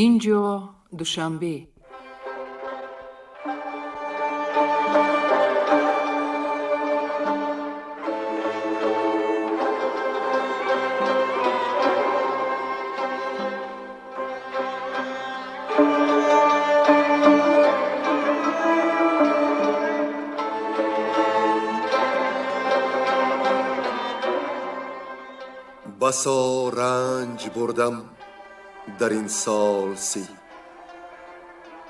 Инҷо Душанбе. بسا رنج بردم در این سال 30،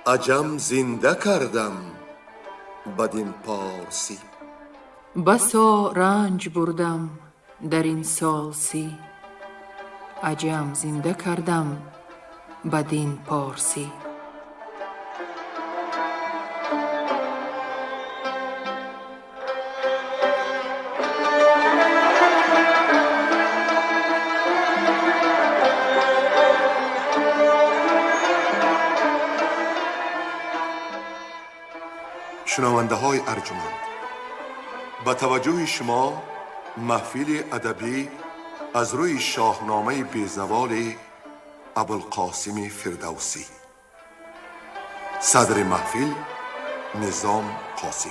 عجم زنده کردم بدین پارسی. بسا رنج بردم در این سال 30، عجم زنده کردم بدین پارسی. شنونده های ارجمند، به توجه شما محفل ادبی از روی شاهنامه بیزوال ابوالقاسم فردوسی. صدر محفل نظام قاسم.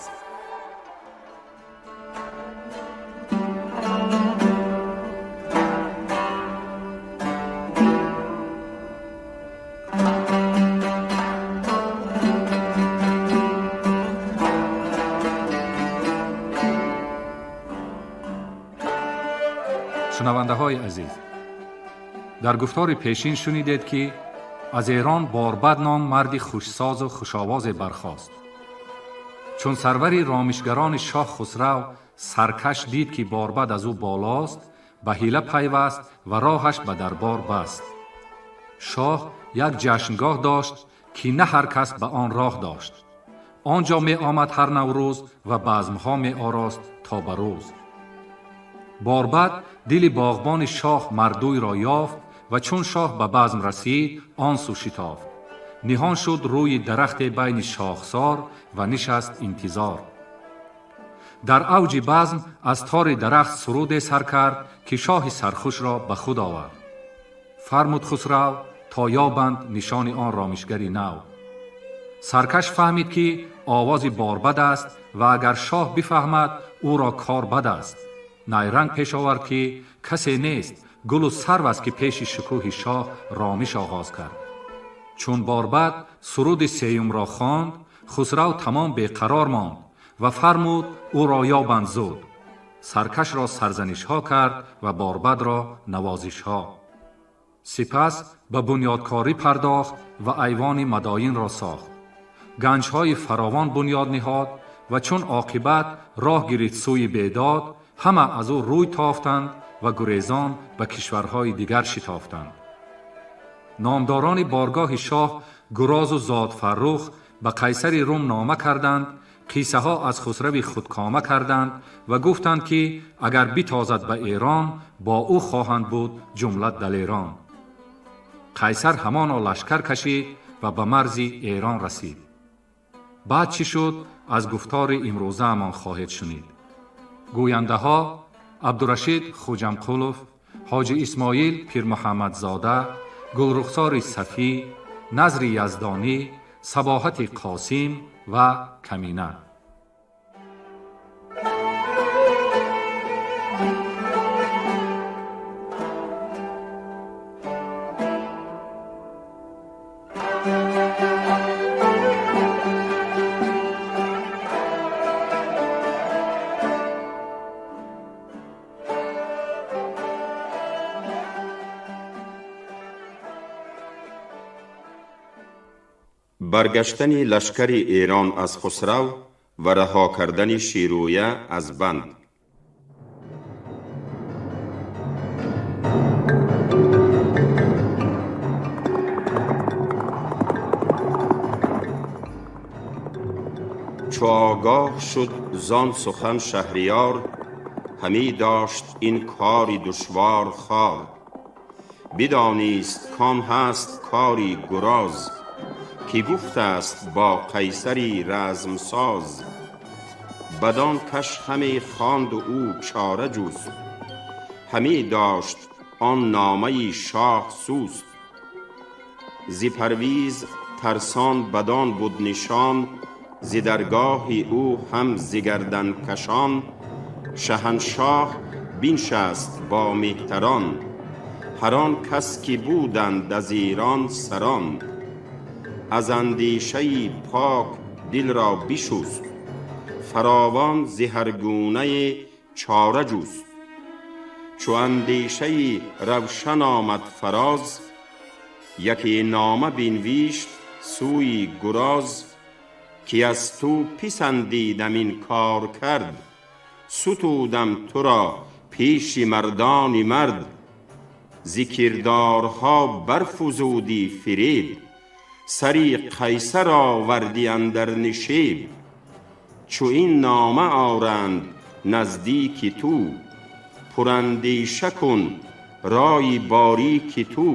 Шунавандаҳои азиз, дар гуфтори пешин шунидед, ки аз Эрон Борбад ном марди хушсозу хушовозе бархост. Чун сарвари ромишгарони шоҳ Хусрав Саркаш дид, ки Борбад аз ӯ болост, ба ҳила пайваст ва роҳаш ба дарбор баст. Шоҳ як ҷашнгоҳ дошт, ки на ҳар кас ба он роҳ дошт. Он ҷо меомад ҳар Наврӯз ва базмҳо меорост то ба рӯз. Борбад дили боғбони шоҳ Мардуйро ёфт ва чун шоҳ ба базм расид, он сӯ шитофт. Ниҳон шуд рӯи дарахте байни шохсор ва нишаст интизор. Дар авҷи базм аз тори дарахт суруде сар кард, ки шоҳи сархушро ба худ овард. Фармуд Хусрав, то ёбанд нишони он ромишгари нав. Саркаш фаҳмид, ки овози Борбад аст ва агар шоҳ бифаҳмад, ӯро кор бад аст. Найранг пеш овард, ки касе нест, гулу сарв аст, ки пеши шукӯҳи шоҳ ромиш оғоз кард. Чун Борбад суруди сеюмро хонд, Хусрав тамом беқарор монд ва фармуд, ӯро ёбанд зуд. Саркашро сарзанишҳо кард ва Борбадро навозишҳо. Сипас ба бунёдкорӣ пардохт ва айвони Мадоинро сохт, ганҷҳои фаровон бунёд ниҳод ва чун оқибат роҳ гирифт сӯи бедод, ҳама аз ӯ рӯй тофтанд ва гурезон ба кишварҳои дигар шитофтанд. Номдорони боргоҳи шоҳ Гурозу Зодфаррух ба қайсари Рум нома карданд, қиссаҳо аз Хусрави худкома карданд ва гуфтанд, ки агар битозад ба Эрон, бо ӯ хоҳанд буд ҷумла далерон. Қайсар ҳамоно лашкар кашид ва ба марзи Эрон расид. Баъд чӣ шуд, аз гуфтори имрӯзаамон хоҳед шунид. Гӯяндаҳо: Абдурашид Хуҷамқулов, Ҳоҷи Исмоил Пирмуҳаммадзода, Гулрухсори Сафӣ, Назри Яздонӣ, Сабоҳати Қосим ва Камина. Баргаштани лашкари Эрон аз Хусрав ва раҳо кардани Шерӯя аз банд. Чу огоҳ шуд зон сухан шаҳриёр, ҳамӣ дошт ин кори душвор хор. Бидонист, кон ҳаст кори гуроз, ки гуфтааст бо қайсари размсоз. Бадон каш ҳаме хонду ӯ чора ҷуст, ҳамӣ дошт он номаи шоҳ суст. Зи Парвиз тарсон бадон буд нишон, зи даргоҳи ӯ ҳам зи гарданкашон. Шаҳаншоҳ биншаст бо меҳтарон, ҳар он кас ки буданд аз Эрон сарон. Аз андешаи пок дил ро бишуст, фаровон зи ҳар гуна чора ҷуст. Чу андешаи равшан омад фароз, яке нома бинвишт сӯи Гураз, ки аз ту писандидам ин кор кард, сутудам туро пеши мардони мард. Зи кирдорҳо барфузудӣ фиреб, сари Қайсар овардӣ андар нишеб. Чу ин нома оранд наздики ту, пурандеша кун ройи борики ту.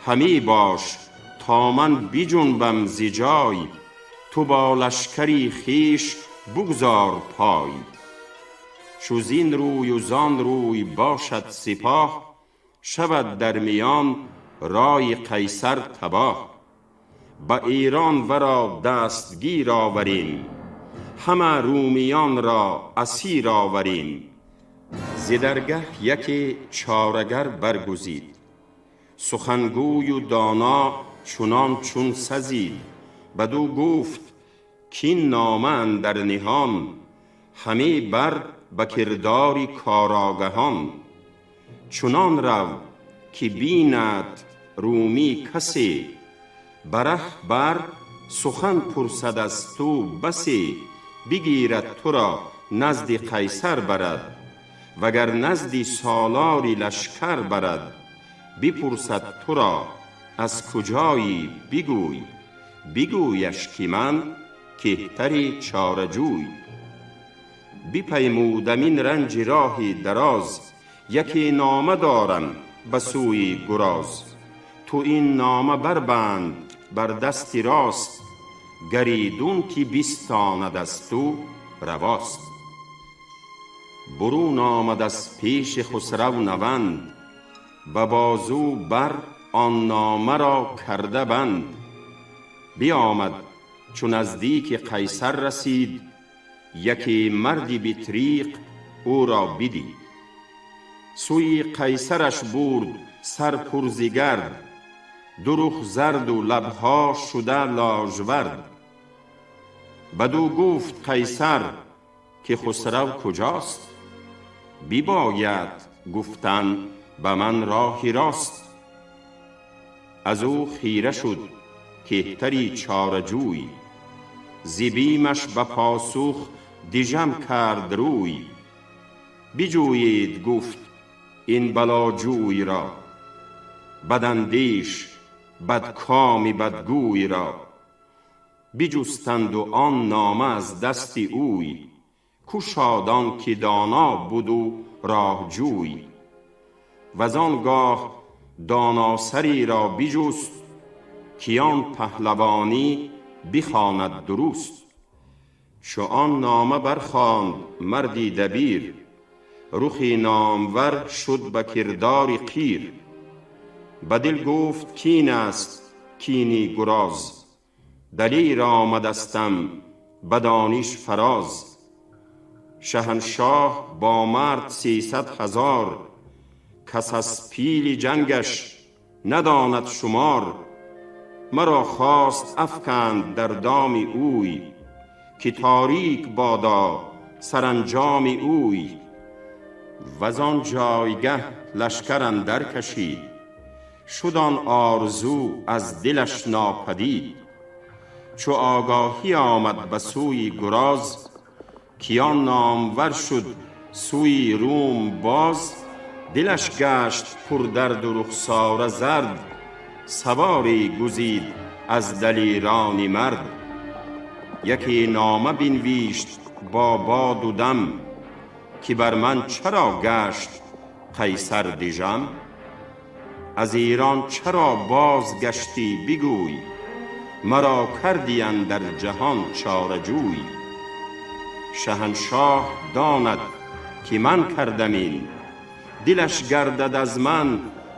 Ҳаме бош то ман биҷунбам зи ҷой, ту бо лашкари хеш бигзор пой. Чу зин рӯй зон рӯй бошад сипоҳ, шавад дар миён ройи Қайсар табоҳ. Ба Эрон варо дастгир оварем, ҳама румиёнро асир оварем. Зи даргаҳ яке чорагар баргузид, сухангӯю доно чунон чун сазид. Бадӯ гуфт кин нома андар ниҳон, ҳаме бар ба кирдори коргаҳон. Чунон рав ки бинад румӣ касе, бараҳ бар сухан пурсад аз ту басе. Бигирад туро назди Қайсар барад, вагар назди солори лашкар барад. Бипурсад туро аз куҷоӣ бигӯй, бигӯяш ки ман кеҳтари чораҷӯй. Бипаймудам ин ранҷи роҳи дароз, яке нома дорам ба сӯи Гураз. Ту ин нома барбанд бар дасти рост, гаридун ки бистонад аз ту равост. Бурун омад аз пеши Хусрав наванд, ба бозу бар он нома ро карда банд. Биомад чу наздики Қайсар расид, яке марди битриқ ӯро бидид. Сӯи Қайсараш бурд сар пур зи гард, ду рух зарду лабҳо шуда ложвард. Бадӯ гуфт Қайсар ки Хусрав куҷост? Бибояд гуфтан ба ман роҳи рост. Аз ӯ хира шуд кеҳтари чораҷӯй, зи бимаш ба посух дижам кард рӯй. Биҷӯед, гуфт, ин балоҷӯйро, бадандеш бадкоми бадгӯйро. Биҷустанду он нома аз дасти ӯй, кушод он ки доно буду роҳҷӯй. Ваз он гоҳ доносареро биҷуст, ки он паҳлавонӣ бихонад дуруст. Чу он нома бархонд марди дабир, рухи номвар шуд ба кирдори қир. Ба дил гуфт кин аст кини Гураз, далер омадастам ба дониш фароз. Шаҳаншоҳ бо мард 300,000, кас аз пили ҷангаш надонад шумор. Маро хост афканд дар доми ӯй, ки торик бодо саранҷоми ӯй. Ваз он ҷойгаҳ лашкар андар кашид, шуд он орзу аз дилаш нопадид. Чу огоҳӣ омад ба сӯи Гураз, ки он номвар шуд сӯи Рум боз. Дилаш гашт пурдарду рухсора зард, саворе гузид аз далерони мард. Яке нома бинвишт бо боду дам, ки бар ман чаро гашт Қайсар дижам? Аз Эрон чаро бозгаштӣ бигӯй, маро кардӣ андар ҷаҳон чораҷӯй. Шаҳаншоҳ донад ки ман кардам ин, дилаш гардад аз ман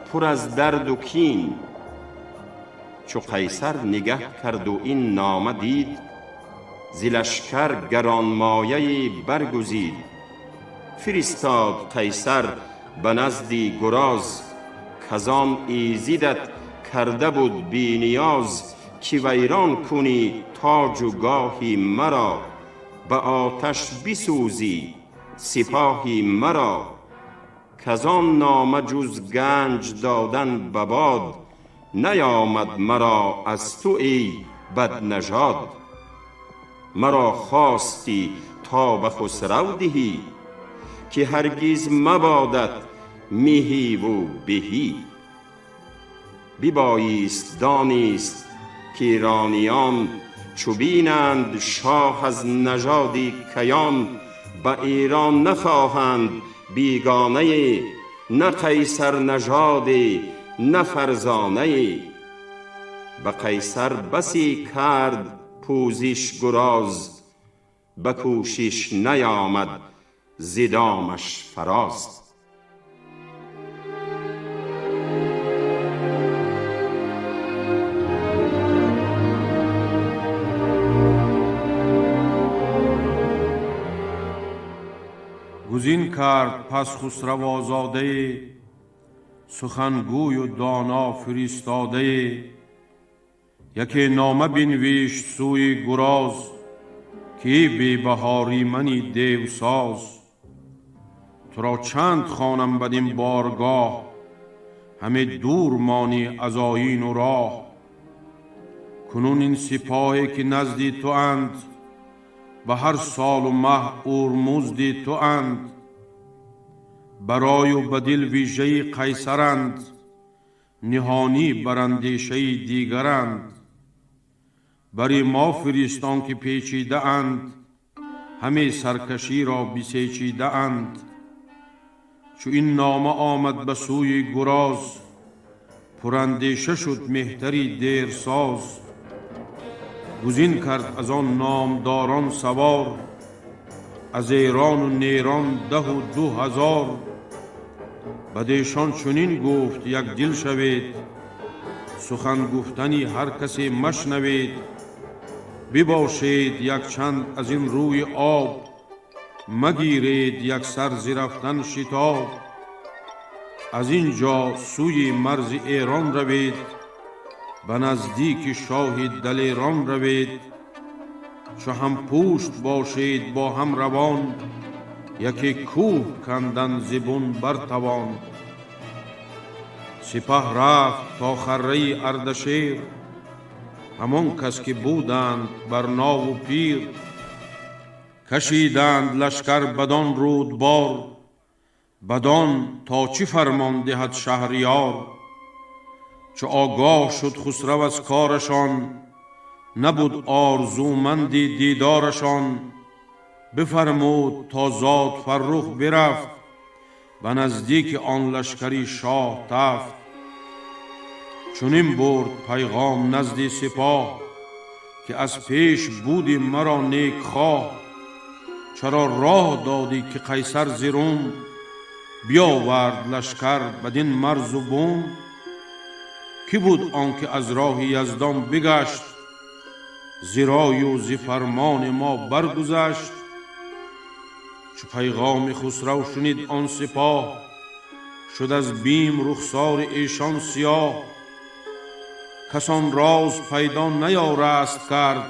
пур аз дарду кин. Чу Қайсар нигаҳ кард ва ин нома дид, зи лашкар гаронмояе баргузид. Фиристод Қайсар ба назди Гураз, казон Изидат карда буд бениёз, ки вайрон кунӣ тоҷу гоҳи маро, ба оташ бисӯзӣ сипоҳи маро. Казон нома ҷуз ганҷ додан ба бод, наёмад маро аз ту эй баднажод. Маро хостӣ то ба Хусрав диҳӣ, ки ҳаргиз мабодат меҳӣ ву беҳӣ. Бибоист донист ки эрониён, чу бинанд шоҳ аз нажоди киён, ба Эрон нахоҳанд бегонае, на қайсарнажоде, на фарзонае. Ба Қайсар басе кард пӯзиш Гураз, ба кӯшиш наёмад зи домаш фароз. Гузин кард пас Хусравозодае, сухангӯю доно фиристодае. Яке нома бинвишт сӯи Гураз, ки бебаҳорӣ мани девсоз. Туро чанд хонам бадин боргоҳ, ҳаме дур монӣ аз оину роҳ. Кунун ин сипоҳе ки назди туанд, ба ҳар солу маҳ Ӯрмузди туанд. Барою ба дил вижаи Қайсаранд, ниҳонӣ бар андешаи дигаранд. Бари мо фиристон ки печидаанд, ҳаме саркаширо бисечидаанд. Чу ин нома омад ба сӯи Гураз, пурандеша шуд меҳтари дерсоз. Гузин кард аз он номдорон савор, аз Эрону Нерон 12,000. Бадешон чунин гуфт: як дил шавед, сухан гуфтани ҳар касе машнавед. Бибошед якчанд аз ин рӯи об, магиред як сар зи рафтан шитоб. Аз ин ҷо сӯи марзи Эрон равед, ба наздики шоҳи далерон равед. Чу ҳам пушт бошед бо ҳам равон, яке кӯҳ кандан зибун бартавон. Сипаҳ рафт то харраи Ардашер, ҳамон кас ки буданд бар нову пир. Кашиданд лашкар бадон рӯдбор, бадон то чӣ фармон диҳад шаҳриёр. Чу огоҳ шуд Хусрав аз корашон, набуд орзуманди дидорашон. Бифармуд то зод Фаррух бирафт, ба наздики он лашкари шоҳ тафт. Чунин бурд пайғом назди сипоҳ, ки аз пеш буди маро некхоҳ. Чаро роҳ додӣ ки Қайсар зи Рум биёвард лашкар бадин марзу бум? Кӣ буд он ки аз роҳи Яздон бигашт, зи рою зи фармони мо баргузашт? Чу пайғоми Хусрав шунид он сипоҳ, шуд аз бим рухсори эшон сиёҳ. Касон роз пайдо наёраст кард,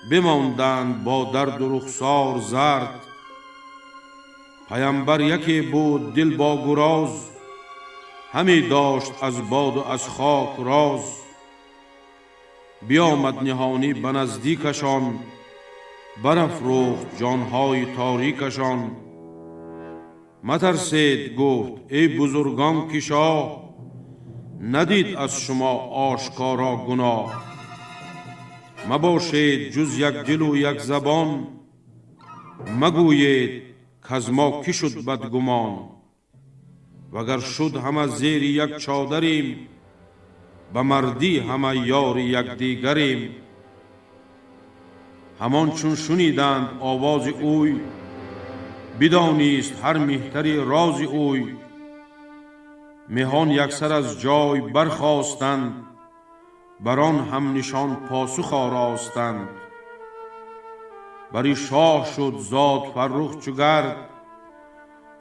бимонданд бо дарду рухсор зард. Паямбар яке буд дил бо Гураз, ҳаме дошт аз боду аз хок роз. Биёмад ниҳонӣ ба наздикашон, барафрӯхт ҷонҳои торикашон. Матарсед, гуфт, эй бузургон, ки шоҳ надид аз шумо ошкоро гуноҳ. Мабошед ҷуз як дилу як забон, магӯед каз мо кӣ шуд бадгумон. Вагар шуд ҳама зери як чодарем, ба мардӣ ҳама ёри якдигарем. Ҳамон чун шуниданд овози ӯй, бидонист ҳар меҳтари рози ӯй. Меҳон яксар аз ҷой бархостанд, Бар он ҳамнишон посух оراстанд. Бари шоҳ шуд зод Фаррух чу гард,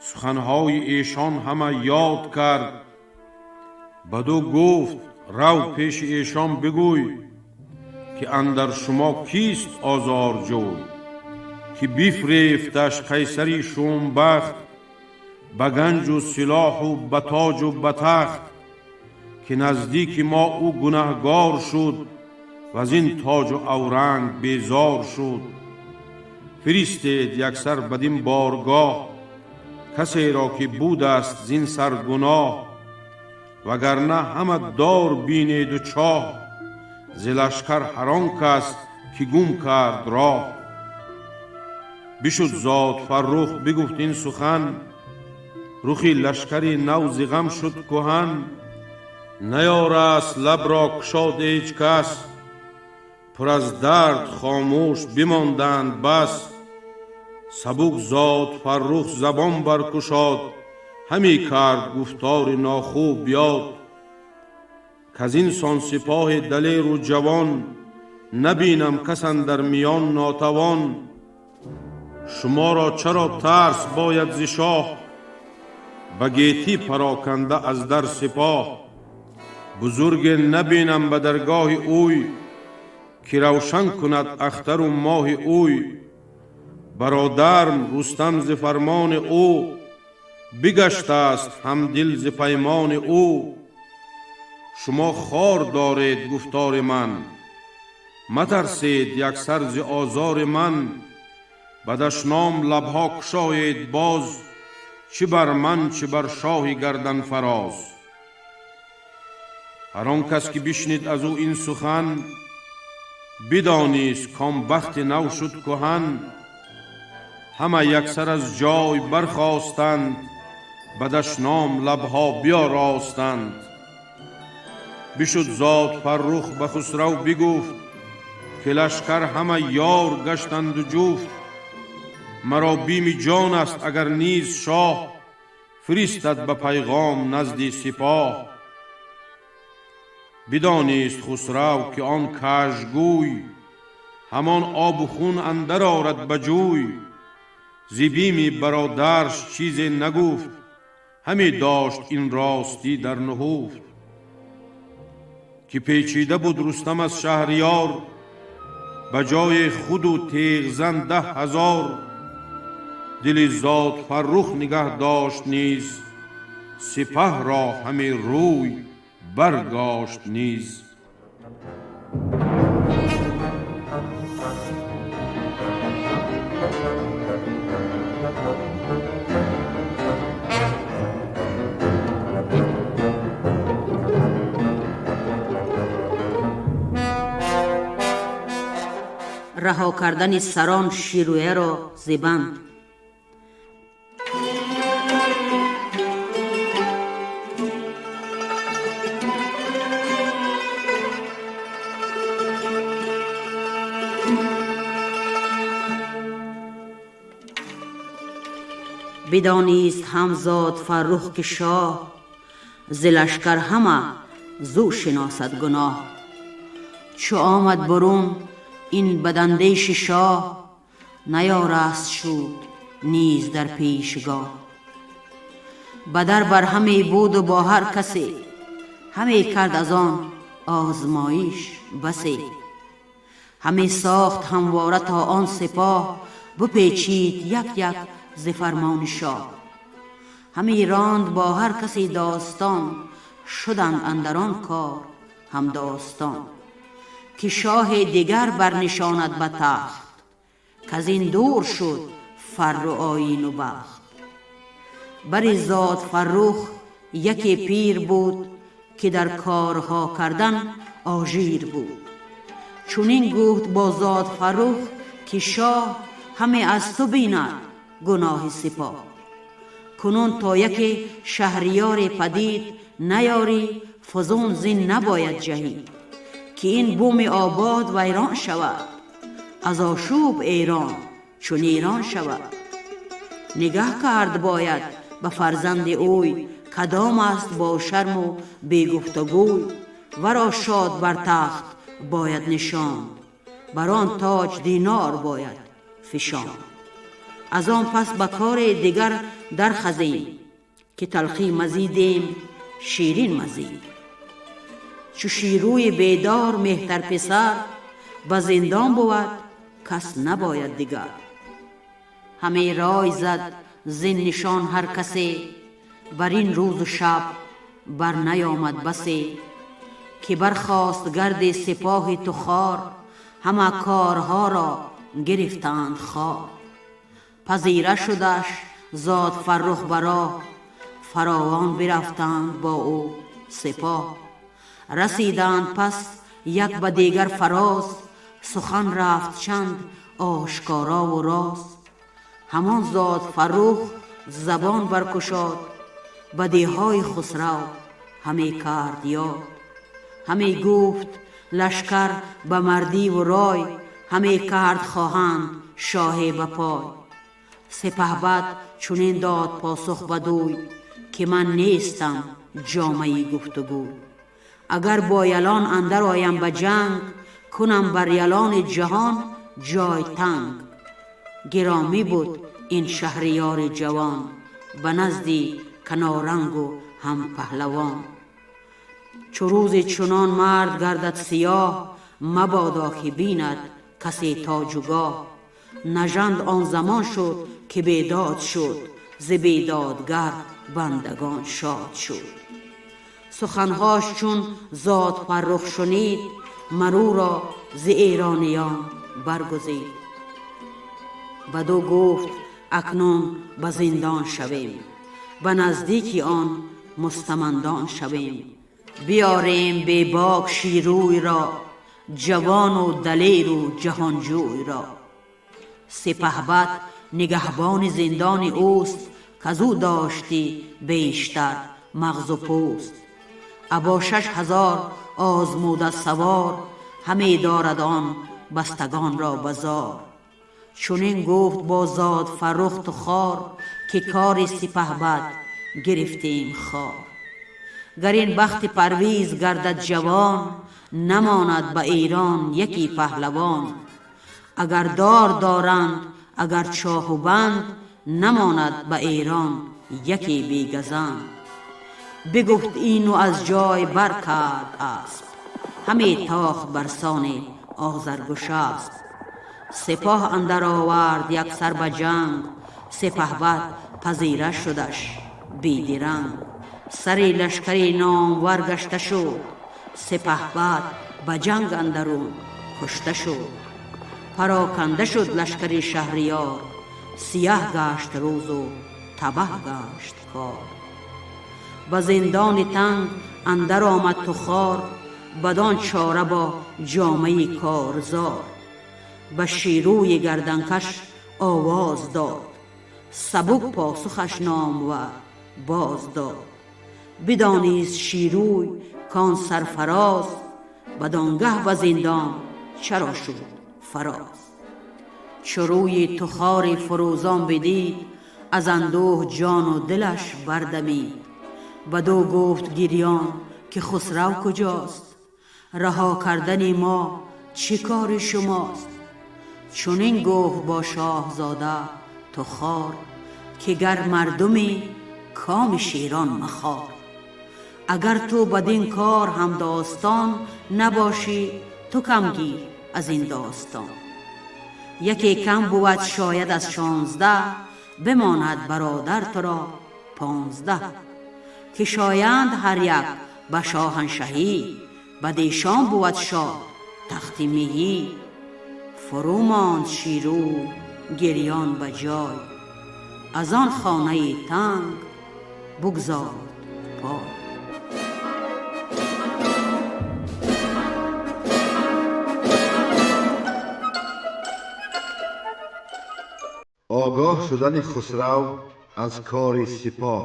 суханҳои эшон ҳама ёд кард. Баду гуфт: рав пеши эшон бигӯй, ки андар шумо кист озорҷӯй, ки бифрефташ қайсари шумбахт ба ганҷу силоҳу ба тоҷу ба тахт, ки наздики мо ӯ гунаҳгор шуд ваз ин тоҷу авранг безор шуд. Фиристед яксар бадин боргоҳ касеро ки будаст зин сар гуноҳ, вагарна ҳама дор бинеду чоҳ, зи лашкар ҳар он кас ки гум кард роҳ. Бишуд зод Фаррух бигуфт ин сухан, рухи лашкари нав зи ғам шуд кӯҳан. Наёраст лабро кушод ҳеҷ кас, пур аз дард хомӯш бимонданд бас. Сабук зод Фаррух забон баркушод, ҳаме кард гуфтори нохуб ёд. Каз ин сон сипоҳи далеру ҷавон, набинам кас андар миён нотавон. Шуморо чаро тарс бояд зи шоҳ, ба гетӣ пароканда аз дар сипоҳ. Бузурге набинам ба даргоҳи ӯй, ки равшан кунад ахтару моҳи ӯй. Бародарм Рустам зи фармони ӯ, бигаштааст ҳамдил зи паймони ӯ. Шумо хор доред гуфтори ман, матарсед яксар зи озори ман. Ба дашном лабҳо кушоед боз, чӣ бар ман, чӣ бар шоҳи гарданфароз. Ҳар он кас ки бишнид аз ӯ ин сухан, бидонист ком бахти нав шуд кӯҳан. Ҳама яксар аз ҷой бархостанд, ба дашном лабҳо биёростанд. Бишуд зод Фаррух ба Хусрав бигуфт, ки лашкар ҳама ёр гаштанду ҷуфт. Маро бими ҷон аст агар низ шоҳ фиристад ба пайғом назди сипоҳ. Бидонист Хусрав ки он кажгӯй ҳамон обу хун андар орад ба ҷӯй. Зи бими бародарш чизе нагуфт, ҳаме дошт ин ростӣ дар нуҳуфт. Ки печида буд Рустам аз Шаҳриёр, ба ҷои худу теғзан 10,000. Дили зод Фаррух нигаҳ дошт низ, сипаҳро ҳаме рӯй баргошт низ. Раҳо кардани сарон Ширӯяро зибанд. Бидонист ҳамзод Фаррух ки шоҳ зи лашкар ҳама зу шиносад гуноҳ. Чу омад бурун ин бадандеши шоҳ, наёраст шуд низ дар пешгоҳ. Ба дар бар ҳаме буду бо ҳар касе, ҳаме кард аз он озмоиш басе. Ҳаме сохт ҳамвора то он сипоҳ, бипечид як як зи фармони шоҳ. Ҳаме ронд бо ҳар касе достон, шуданд андар он кор ҳамдостон. Ки шоҳи дигар барнишонад ба тахт, каз ин дур шуд фарру оину бахт. Бари зод Фаррух яке пир буд, ки дар корҳо кардан ожир буд. Чунин гуфт бо зод Фаррух ки шоҳ ҳаме аз ту бинад гуноҳи сипоҳ. Кунун то яке шаҳриёре падид наёрӣ, фузун зин набояд ҷаҳид. Ки ин буми обод вайрон шавад, аз ошӯб Эрон чун Эрон шавад. Нигаҳ кард бояд ба фарзанди ӯй, кадом аст бо шарму бегуфтугӯй. Варо шод бар тахт бояд нишонд, бар он тоҷ динор бояд фишонд. Аз он пас ба кори дигар дархазем, ки талхӣ мазидем, ширин мазид. Чу Шерӯи бедор меҳтар писар ба зиндон буд, кас набояд дигар. Ҳаме рой зад зин нишон ҳар касе, бар ин рӯзу шаб бар наёмад басе. Ки бархост гарди сипоҳи Тухор, ҳама корҳоро гирифтанд хор. Пазира шудаш зод Фаррух бароҳ, фаровон бирафтанд бо ӯ сипоҳ. Расиданд пас як ба дигар фароз, сухан рафт чанд ошкорову роз. Ҳамон зод Фаррух забон баркушод, бадиҳои Хусрав ҳаме кард ёд. Ҳаме гуфт лашкар ба мардиву рой, ҳаме кард хоҳанд шоҳе ба пой. Сипаҳбад чунин дод посух бадӯй, ки ман нестам ҷомаи гуфтугӯй. Агар бо ялон андар оям ба ҷанг, кунам бар ялони ҷаҳон ҷой танг. Гиромӣ буд ин шаҳриёри ҷавон, ба назди канорангу ҳам паҳлавон. Чу рӯзе чунон мард гардад сиёҳ, мабодо ки бинад касе тоҷу гоҳ. Нажанд он замон шуд ки бедод шуд, зи бедодгар бандагон шод шуд. Суханҳош чун зод Фаррух шунид, марӯро зи эрониён баргузид. Бадӯ гуфт акнун ба зиндон шавем, ба наздики он мустамандон шавем. Биёрем бебок Шерӯйро, ҷавону далеру ҷаҳонҷӯйро. Сипаҳбад нигаҳбони зиндони ӯст, казӯ доштӣ бештар мағзу пӯст. Або 6000 озмуда савор, ҳаме дорад он бастагонро базор. Чунин гуфт бо зод Фаррух Тухор, ки кори сипаҳбад гирифтем хор. Гар ин бахти Парвиз гардад ҷавон, намонад ба Эрон яке паҳлавон. Агар дор доранд, агар чоҳу банд, намонад ба Эрон яке бегазанд. Бигуфт ину аз ҷой баркард асп, ҳаме тохт бар сони Озаргушасп. Сипоҳ андар овард яксар ба ҷанг, сипаҳбад пазира шудаш бедиранг. Сари лашкари номвар гашта шуд, сипаҳбад ба ҷанг андарун кушта шуд. Пароканда шуд лашкари шаҳриёр, сияҳ гашт рӯзу табаҳ гашт кор. Ба зиндони танг андар омад Тухор, бадон чора бо ҷомаи корзор. Ба Шерӯи гарданкаш овоз дод, сабук посухаш номвар боз дод. Бидонист Шерӯй кон сарфароз, бадонгаҳ ба зиндон чаро шуд фароз. Чу рӯи Тухори фурӯзон бидид, аз андӯҳ ҷону дилаш бардамид. Бадӯ гуфт гирён ки Хусрав куҷост? Раҳо кардани мо чӣ кори шумост? Чунин гуфт бо шоҳзода Тухор, ки гар мардуми коми шерон махор. Агар ту бадин кор ҳамдостон набошӣ, ту кам гир аз ин достон. Яке кам бувад шояд аз 16, бимонад бародар туро 15. Ки шоянд ҳар як ба шоҳаншаҳӣ, бадешон бувад шоҳ тахти меҳӣ. Фурӯ монд Шерӯ гирён ба ҷой, аз он хонаи танг бигзорд пой. Огоҳ шудани Хусрав аз кори сипоҳ.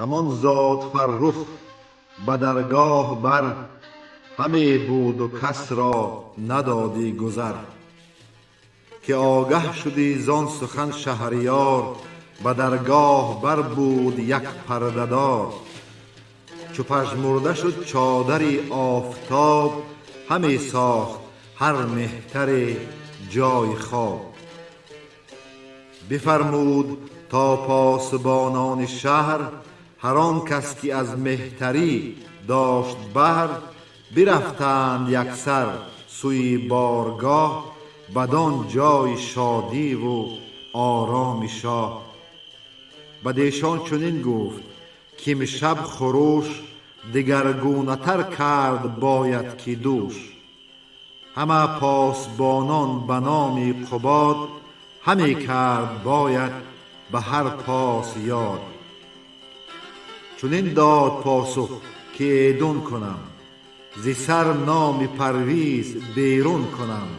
Ҳамон зод Фаррух ба даргоҳ бар Ҳаме буд ва кас ро надодӣ гузар. Ки огаҳ шудӣ зон сухан шаҳриёр, ба даргоҳ бар буд як пардадор. Чу пажмурда шуд чодари офтоб, ҳаме сохт ҳар меҳтаре ҷои хоб. Бифармуд то посбонони шаҳр, ҳар он кас ки аз меҳтарӣ дошт баҳр, бирафтанд яксар сӯи боргоҳ, бадон ҷои шодӣ ву ороми шоҳ. Бадешон чунин гуфт кимшаб хуруш дигаргунатар кард бояд ки дӯш. Ҳама посбонон ба номи Қубод ҳаме кард бояд ба ҳар пос ёд. Чунин дод посух ки эдун кунам, зи сар номи Парвиз берун кунам.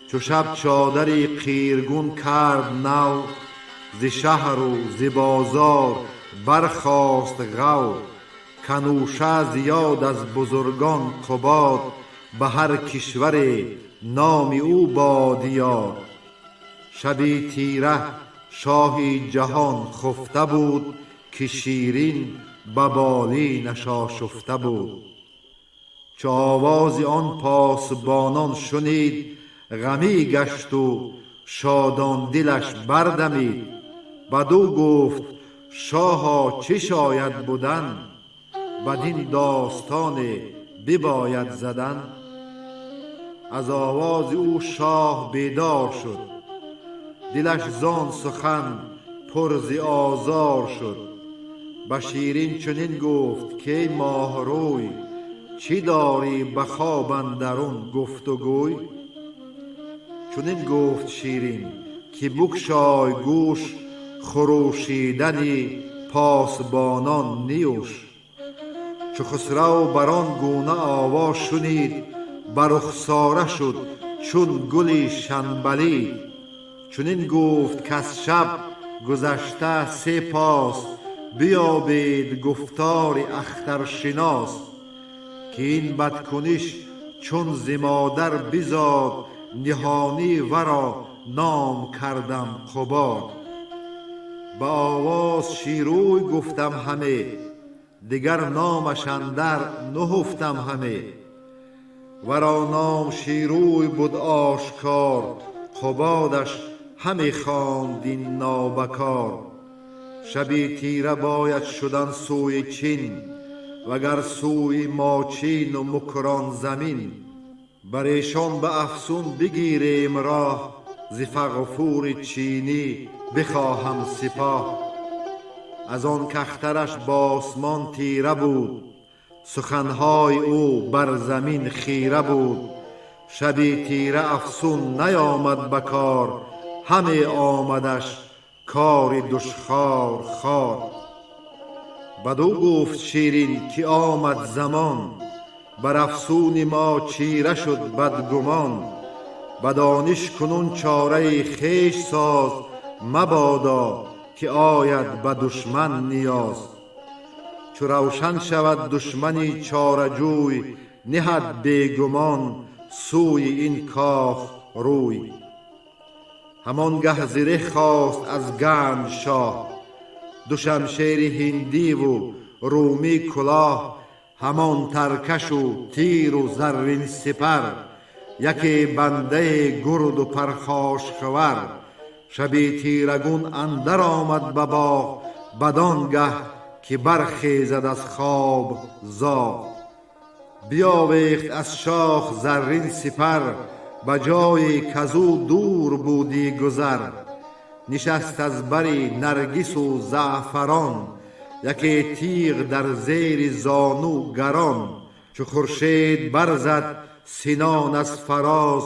Чу шаб чодари қиргун кард нав, зи шаҳру зи бозор бархост ғав. Канӯша зиёд аз бузургон Қубод, ба ҳар кишваре номи ӯ бод ёд. Шаби тира шоҳи ҷаҳон хуфта буд, ки Ширин ба болинаш ошуфта буд. Чу овози он посбонон шунид, ғамӣ гашт у шодон дилаш бардамид. Бадӯ гуфт: шоҳо, чӣ шояд будан? Бадин достоне бибояд задан. Аз овози ӯ шоҳ бедор шуд, дилаш зон сухан пур зи озор шуд. Ба Ширин чунин гуфт: кай моҳрӯй, чӣ дорӣ ба хоб андарун гуфтугӯй? Чунин гуфт Ширин ки бикшой гӯш, хурӯшидани посбонон ниюш. Чу Хусрав бар он гуна ово шунид, ба рухсора шуд чун гули шанбалид. Чунин гуфт каз шаб гузашта се пос, биёбед гуфтори ахтаршинос. Ки ин бадкуниш чун зи модар бизод, ниҳонӣ варо ном кардам Қубод. Ба овоз Шерӯй гуфтам ҳаме, дигар номаш андар нуҳуфтам ҳаме. Варо ном Шерӯй буд ошкор, Қубодаш ҳаме хонд ин нобакор. Шаби тира бояд шудан сӯи Чин, вагар сӯи Мочин у Мукрон замин. Бар эшон ба афсун бигирем роҳ, зи Фағфури чинӣ бихоҳам сипоҳ. Аз он кахтараш босмон тира буд, суханҳои ӯ бар замин хира буд. Шаби тира афсун наёмад ба кор, ҳаме омадаш кори душхор хор. Бадӯ гуфт Ширин ки омад замон, бар афсуни мо чира шуд бадгумон. Ба дониш кунун чораи хеш соз, мабодо ки ояд ба душман ниёз. Чу равшан шавад душмани чораҷӯй, ниҳад бегумон сӯи ин кох рӯй. Ҳамон гаҳ зиреҳ хост аз ганҷ шоҳ, ду шамшери ҳиндиву румӣ кулоҳ, ҳамон таркашу тиру заррин сипар, яке бандаи гурду пархошхвар. Шаби тирагун андар омад ба боғ, бадон гаҳ ки бархезад аз хоб зоғ. Биёвехт аз шох заррин сипар, ба ҷое казу дур будӣ гузар. Нишаст аз бари наргису заъфарон, яке тиғ дар зери зону гарон. Чу хуршед барзад синон аз фароз,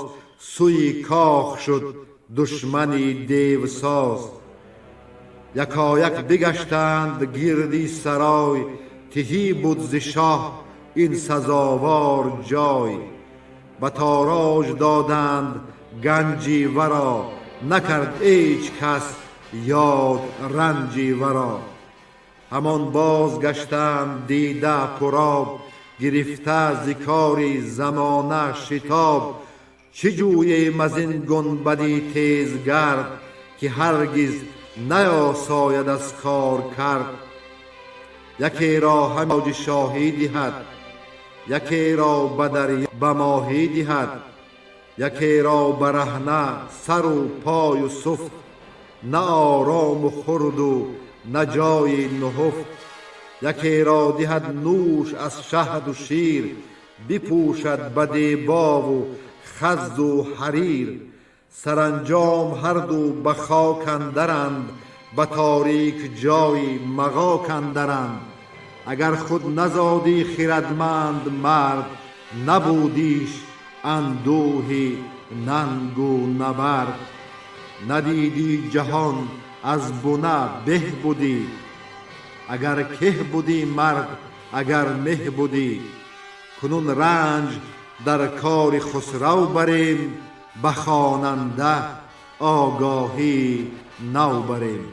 сӯи кох шуд душмани девсоз. Якояк бигаштанд гирди сарой, тиҳӣ буд зи шоҳ ин сазовор ҷой. Ба тороҷ доданд ганҷи варо, накард ҳеҷ кас ёд ранҷи варо. Ҳамон бозгаштанд дида пуроб, Гирифта зи кори замона шитоб, чӣ ҷӯем аз ин гунбади тезгард, ки ҳаргиз наёсояд аз кор кард. Якеро ҳам тоҷи шоҳӣ диҳад, якеро ба дарё ба моҳӣ диҳад, якеро бараҳна сару пою суфт, на орому хурду на ҷои нуҳуфт. Якеро диҳад нӯш аз шаҳду шир, бипӯшад ба дебову хаззу ҳарир. Саранҷом ҳарду ба хок андаранд, ба торик ҷои мағок андаранд. Агар худ назодӣ хирадманд мард, набудиш андӯҳи нангу набард. Надидӣ ҷаҳон аз буна беҳ будӣ, агар кеҳ будӣ мард, агар меҳ будӣ. Кунун ранҷ дар кори Хусрав барем, ба хонанда огоҳии нав барем.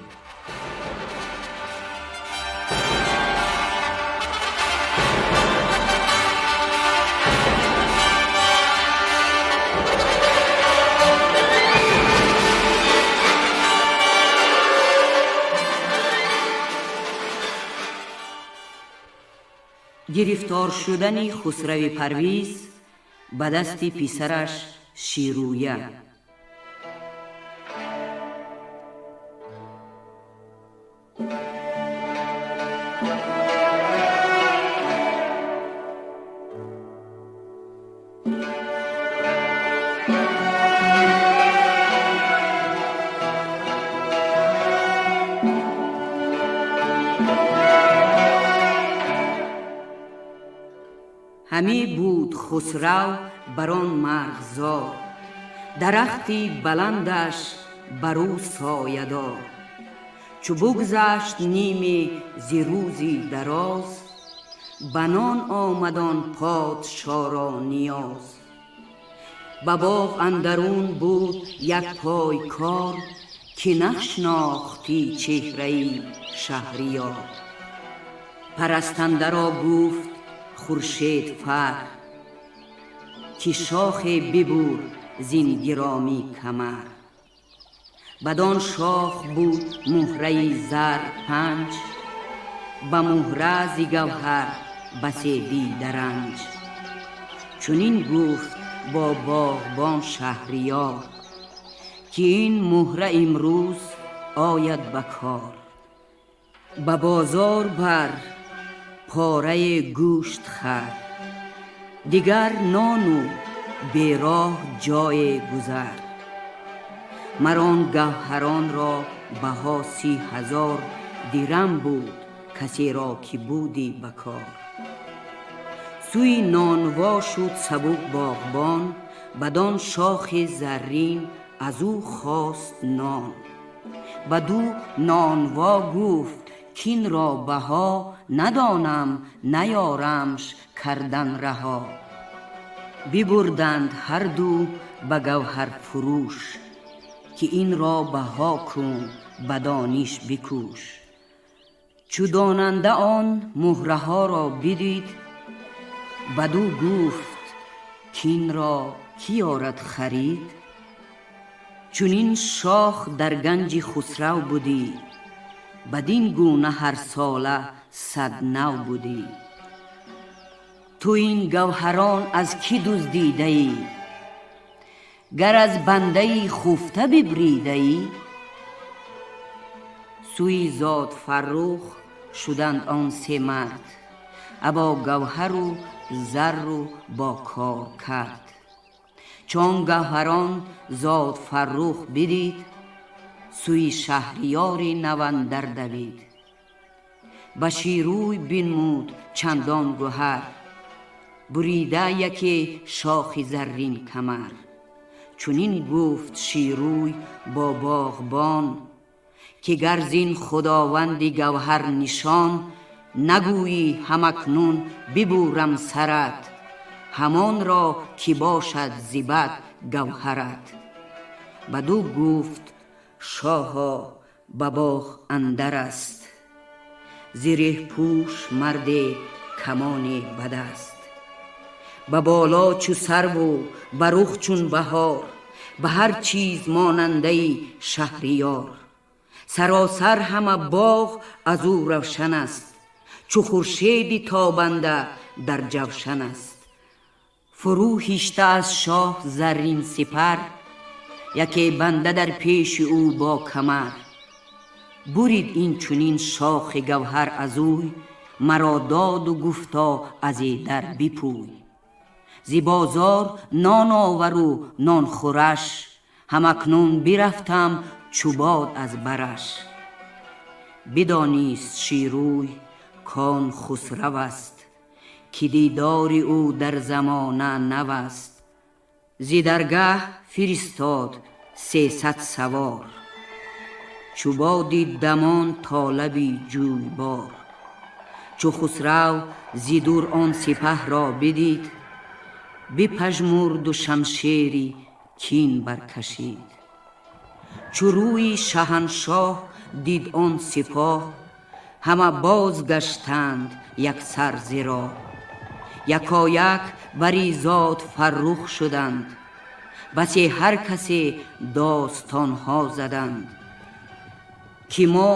Гирифтор шудани Хусрави Парвиз ба дасти писараш Ширӯя. Ҳаме буд Хусрав бар он марғзор, дарахти баландаш бар ӯ соядор. Чу бугзашт ниме зи рӯзи дароз, ба нон омад он подшоро ниёз. Ба боғ андарун буд як пойкор, ки нашнохтӣ чеҳраи Шаҳриёр. Парастандаро гуфт хуршед фар, ки шохе бибур зин гиромӣ камар. Бадон шох буд муҳраи зар панҷ, ба муҳра зи гавҳар басе дидаранҷ. Чунин гуфт бо боғбон Шаҳриёр, ки ин муҳра имрӯз ояд ба кор. Ба бозор бар пораи гӯшт хар, дигар нону бероҳ ҷое гузар. Мар он гавҳаронро баҳо 30,000 дирам буд, касеро ки будӣ ба кор. Сӯи нонво шуд сабук боғбон, бадон шохи заррин аз ӯ хост нон. Баду нонво гуфт кин ро баҳо надонам, наёрамш кардан раҳо. Бибурданд ҳарду ба гавҳарфурӯш, ки инро баҳо кун, ба дониш бикӯш. Чу донанда он муҳраҳоро бидид, баду гуфт кинро кӣ ёрад харид? Чунин шох дар ганҷи Хусрав будӣ, бадин гуна ҳар сола 100 нав будӣ. Ту ин гавҳарон аз кӣ дуздидаӣ? Гар аз бандаи хуфта бибридаӣ? Сӯи зод Фаррух шуданд он се мард, або гавҳару зарру бо кор кард. Чун гавҳарон зод Фаррух бидид, сӯи Шаҳриёри навандар давид. Ба Ширӯй бинмуд чандон гӯҳар, бурида яке шохи заррин камар. Чунин гуфт Ширӯй бо боғбон, ки гар зин худованди гавҳар нишон, нагӯӣ ҳамакнун бибурам сарат, ҳамонро ки бошад зибат гавҳарат. Баду гуфт шоҳо ба боғ андар аст, зиреҳпӯш марде камоне ба даст. Ба боло чу сарву ба рух чун баҳор, ба ҳар чиз монандаи шаҳриёр. Саросар ҳама боғ аз ӯ равшан аст, чу хуршеди тобанда дар ҷавшан аст. Фурӯ ҳишта аз шоҳ заррин сипар, яке банда дар пеши ӯ бо камар. Бурид ин чунин шохи гавҳар аз ӯй, маро доду гуфто аз дар бипӯй. Зи бозор нон овару нон хӯраш, ҳамакнун бирафтам чу бод аз бараш. Бидонист Шерӯй кон хусрав аст, ки дидори ӯ дар замона нав аст. Зи даргаҳ фиристод 300 савор, чу боди дамон то лаби ҷӯйбор. Чу Хусрав зи дур он сипаҳро бидид, бипажмурду шамшери кин баркашид. Чу рӯи шаҳаншоҳ дид он сипоҳ, ҳама бозгаштанд яксар зиро. Якояк бари зод Фаррух шуданд, басе ҳар касе достонҳо заданд. Ки мо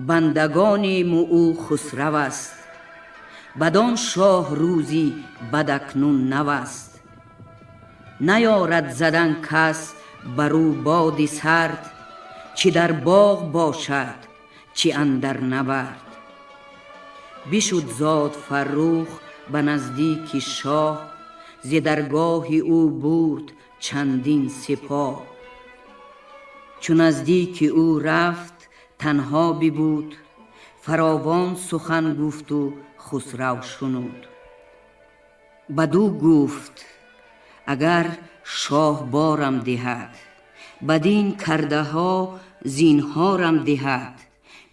бандагонему ӯ хусрав аст, бадон шоҳ рӯзи бадакнун нав аст. Наёрад задан кас бар ӯ боди сард, чӣ дар боғ бошад, чӣ андар набард. Бишуд зод Фаррух ба наздики шоҳ, зи даргоҳи ӯ бурд чандин сипоҳ. Чу наздики ӯ рафт танҳо бибуд, фаровон сухан гуфту Хусрав шунуд. Бадӯ гуфт: агар шоҳ борам диҳад, бадин кардаҳо зинҳорам диҳад,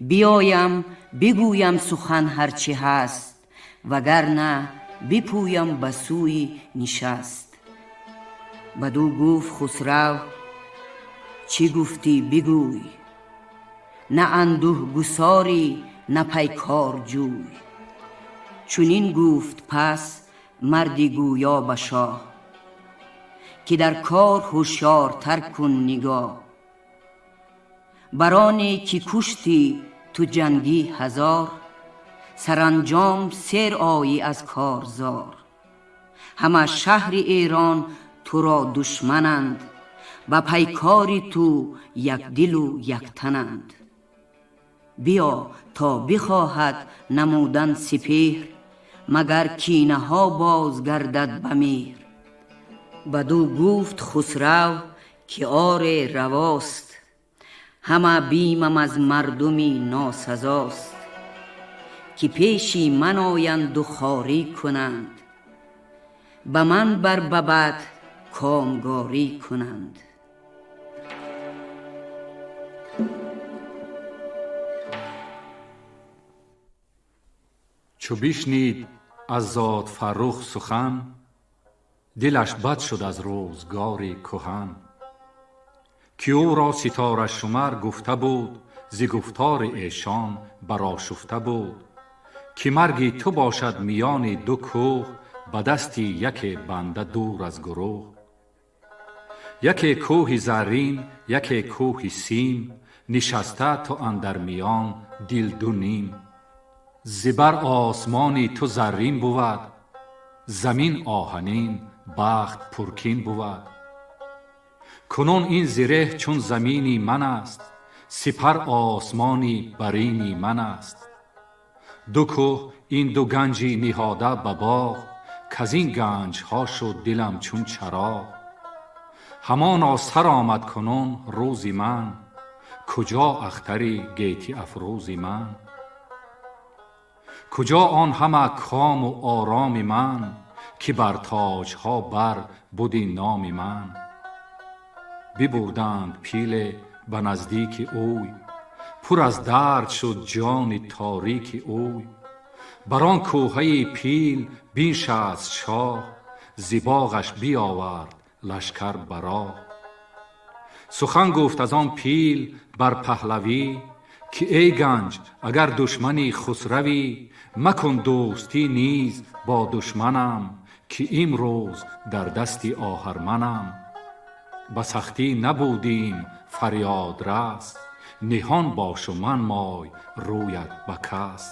биёям бигӯям сухан ҳарчи ҳаст, вагарна бипӯям ба сӯи нишаст. Бадӯ гуфт Хусрав: чӣ гуфтӣ бигӯй, на андӯҳ гусорӣ, на пайкор ҷӯй. Чунин гуфт пас марди гӯё ба шоҳ, ки дар кор ҳушёртар кун нигоҳ. Бар оне ки куштӣ ту ҷангӣ ҳазор, саранҷом сер оӣ аз корзор. Ҳама шаҳри Эрон туро душмананд, ба пайкори ту якдилу яктананд. Биё то бихоҳад намудан сипеҳр, магар кинаҳо бозгардад ба меҳр. Бадӯ гуфт Хусрав ки оре равост, ҳама бимам аз мардуми носазост, ки пеши ман оянду хорӣ кунанд, ба ман бар ба бад комгорӣ кунанд. Чу бишнид аз зод Фаррух сухан, дилаш бад шуд аз рӯзгори кӯҳан. Ки ӯро ситорашумар гуфта буд, зи гуфтори эшон барошуфта буд, ки марги ту бошад миёни ду кӯҳ, ба дасти яке банда дур аз гурӯҳ. Яке кӯҳи заррин, яке кӯҳи сим, нишаста ту андар миён дил ду ним. Зибар осмони ту заррин бувад, замин оҳанин, бахт пуркин бувад. Кунун ин зиреҳ чун замини ман аст, сипар осмони барини ман аст. Ду кӯҳ ин ду ганҷи ниҳода ба боғ, каз ин ганҷҳо шуд дилам чун чароғ. Ҳамоно сар омад кунун рӯзи ман, куҷо ахтари гети афрӯзи ман? Куҷо он ҳама кому ороми ман, ки бар тоҷҳо бар буди номи ман? Бибурданд пиле ба наздики ӯй, пур аз дард шуд ҷони торики ӯй. Бар он кӯҳаи пил биншаст шоҳ, зи боғаш биёвард лашкар ба роҳ. Сухан гуфт аз он пил бар паҳлавӣ, ки эй ганҷ, агар душмани хусравӣ, макун дӯстӣ низ бо душманам, Ки имрӯз дар дасти оҳарманам. Ба сахтӣ набудим фарёдрас, ниҳон бошу манмой рӯят ба кас.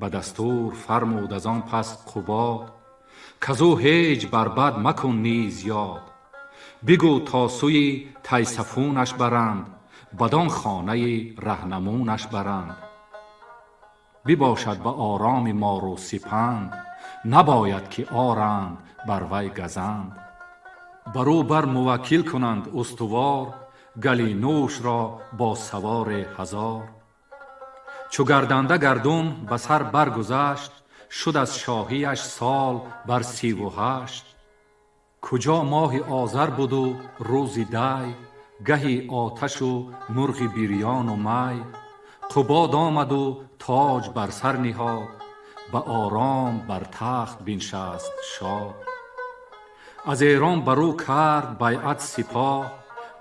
Ба дастур фармуд аз он пас Қубод, казу ҳеҷ бар бад макун низ ёд. Бигӯ то сӯи Тайсафунаш баранд, бадон хонаи раҳнамунаш баранд. Бибошад ба ороми мору сипанд, набояд ки оранд бар вай газанд. Бар ӯ бар муваккил кунанд устувор, Галинӯшро бо савори ҳазор. Чу гарданда гардун ба сар баргузашт, шуд аз шоҳияш сол бар 38. Куҷо моҳи озар буду рӯзи дай, гаҳи оташу мурғи бирёну май. Қубод омаду тоҷ бар сар ниҳод, ба ором бар тахт биншаст шод. Аз Эрон бар ӯ кард байъат сипоҳ,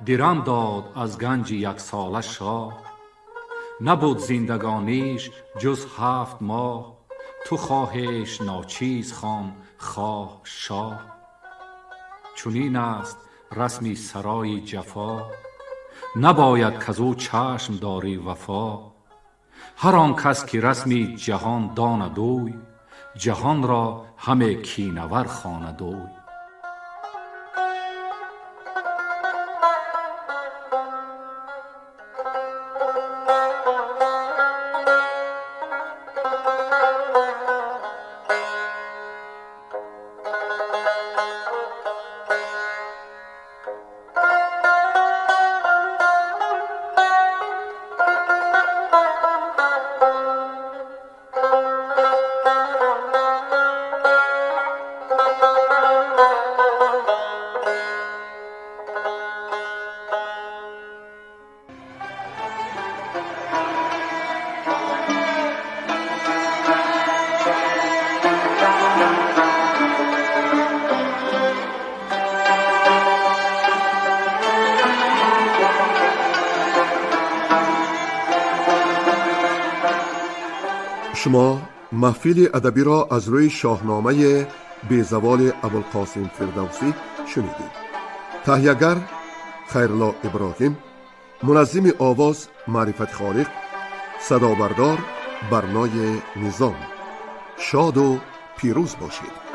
дирам дод аз ганҷи яксола шоҳ. Набуд зиндагониш ҷуз 7 моҳ, ту хоҳеш ночиз хон хоҳ шоҳ. Чунин аст расми сарои ҷафо, набояд казу чашм дорӣ вафо. Ҳар он кас ки расми ҷаҳон донад ӯй, ҷаҳонро ҳаме кинавар хонад ӯй. Шумо маҳфили адабиро аз рӯи шоҳномаи безаволи Абулқосим Фирдавсӣ шунидед. Таҳиягар Хайрулло Иброҳим, муназзими овоз Маърифати Холиқ, садобардор Барнои Низом. Шоду пирӯз бошед.